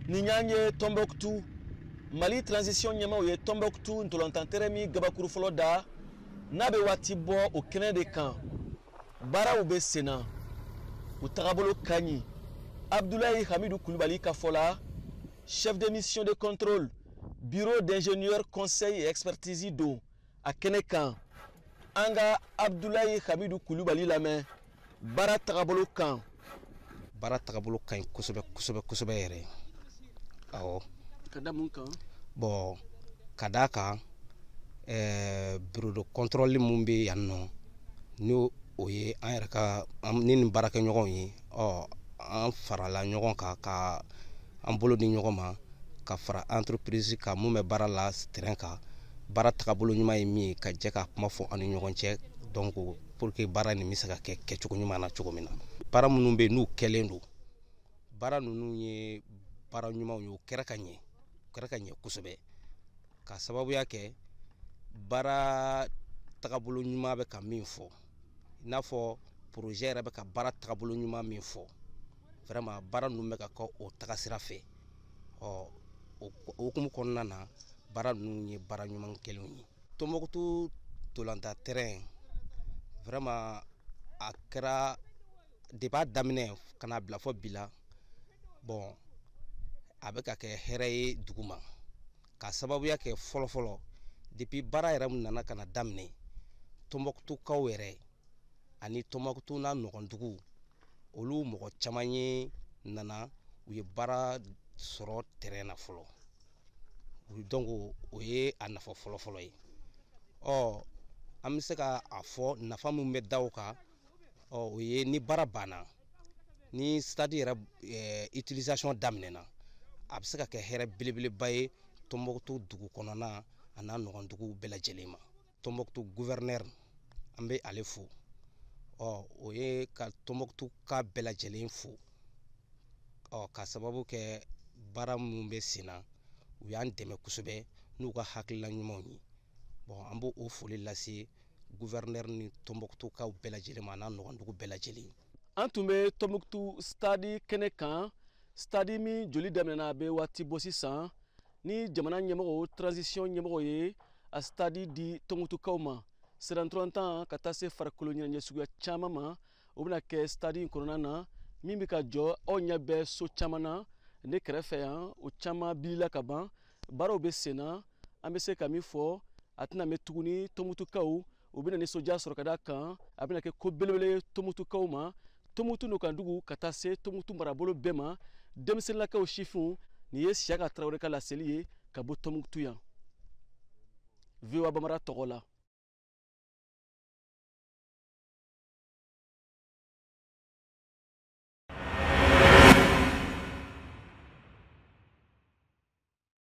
Nin y'an ye Tɔnbɔkutu. Mali transition ɲɛmaaw ye Tɔnbɔkutu ntolantan terrain min gabakuru fɔlɔ da, n'a bɛ waati bɔ, o kɛnɛ de kan. Baaraw bɛ sen na, u tagabolo ka ɲi. Abdulayi Hamidu Kulubali ka fɔ la, chef de mission de contrôle, bureau d'ingénieur conseil et expertise don a kɛnɛ kan. An ka Abdulayi Hamidu Kulubali lamɛn baara tagabolo kan. Baara tagabolo ka ɲi kosɛbɛ kosɛbɛ kosɛbɛ yɛrɛ, awɔ. Ka da mun kan? Bon, ka d'a kan bureau de contrôle mun bɛ yan nɔ, n'o o ye an yɛrɛ ka ni nin baarakɛɲɔgɔnw ye, ɔ an farala ɲɔgɔn kan ka an bolo di ɲɔgɔn ma ka fara entreprise kan mun bɛ baara la terrain kan. Baara tagabolo ɲuman ye min ye, ka jɛ ka kuma fɔ an ni ɲɔgɔn cɛ, donc pour que baara nin bɛ se ka kɛ kɛcogo ɲuman na cogo min na. Baara minnu bɛ yen n'u kɛlen don, baara ninnu ye baara ɲumanw ye, u kɛra ka ɲɛ, u kɛra ka ɲɛ kosɛbɛ, ka sababuya kɛ baara tagabolo ɲuman bɛ ka min fɔ, i n'a fɔ projet yɛrɛ bɛ ka baara tagabolo ɲuman min fɔ. Vraiment, baara ninnu bɛ ka kɛ o tagasira fɛ. Ɔ o hukumu kɔnɔna na, baara ninnu ye baara ɲuman kelenw ye. Tɔnbɔkutu ntolantan terrain, vraiment, a kɛra depuis a daminɛ ka n'a bila fɔ bi la, bon, a bɛ ka kɛ hɛrɛ ye dugu ma, ka sababuya kɛ fɔlɔ-fɔlɔ, depuis baara yɛrɛ mun nana ka na daminɛ, Tɔnbɔkutukaw yɛrɛ ani Tɔnbɔkutu n'a ɲɔgɔndugu, olu mɔgɔ caman ye nana, u ye baara sɔrɔ terrain na fɔlɔ. Donc o ye a nafa fɔlɔ-fɔlɔ ye. Ɔ an bɛ se ka a fɔ nafa min bɛ da o kan, ɔ o ye ni baara banna, ni stade yɛrɛ utilisation daminɛna, a bɛ se ka kɛ hɛrɛ belebeleba ye Tɔnbɔkutu dugu kɔnɔna a n'a ɲɔgɔnduguw bɛɛ lajɛlen ma. Tɔnbɔkutu gouverneur, an bɛ ale fo. Ɔ o ye ka Tɔnbɔkutu ka bɛɛ lajɛlen fo, ɔ ka sababu kɛ baara minnu bɛ sen na, u y'an dɛmɛ kosɛbɛ n'u ka hakilina ɲumanw ye. Bon, an b'o o foli lase gouverneur ni Tɔnbɔkutukaw bɛɛ lajɛlen ma, a n'a ɲɔgɔndugu bɛɛ lajɛlen. An tun bɛ Tɔnbɔkutu stade kɛnɛ kan, stade min joli daminɛna a bɛ waati bɔ sisan, ni jamana ɲɛmɔgɔw, transition ɲɛmɔgɔw ye a stade di Tɔnbɔkutukaw ma. Sirantɔlantan ka taa se farikolo ɲɛnajɛ suguya caman ma, o bɛna kɛ stade in kɔnɔna na min bɛ ka jɔ. Aw ɲɛ bɛ so caman na ne kɛrɛfɛ yan, o caman bilila ka ban, baaraw bɛ sen na. An bɛ se ka min fɔ, a tɛna mɛn tuguni, Tɔnbukutukaw u bɛna nisɔndiya sɔrɔ, ka d'a kan a bɛna kɛ ko belebele ye Tɔnbukutukaw ma, Tɔnbukutu n'o ka taa se Tɔnbukutu marabolo bɛɛ ma, denmisɛnninlakaw, sifinw. Nin ye Siyaka Tarawele ka laseli ye ka bɔ Tɔnbukutu yan, VOA Bambara tɔgɔ la.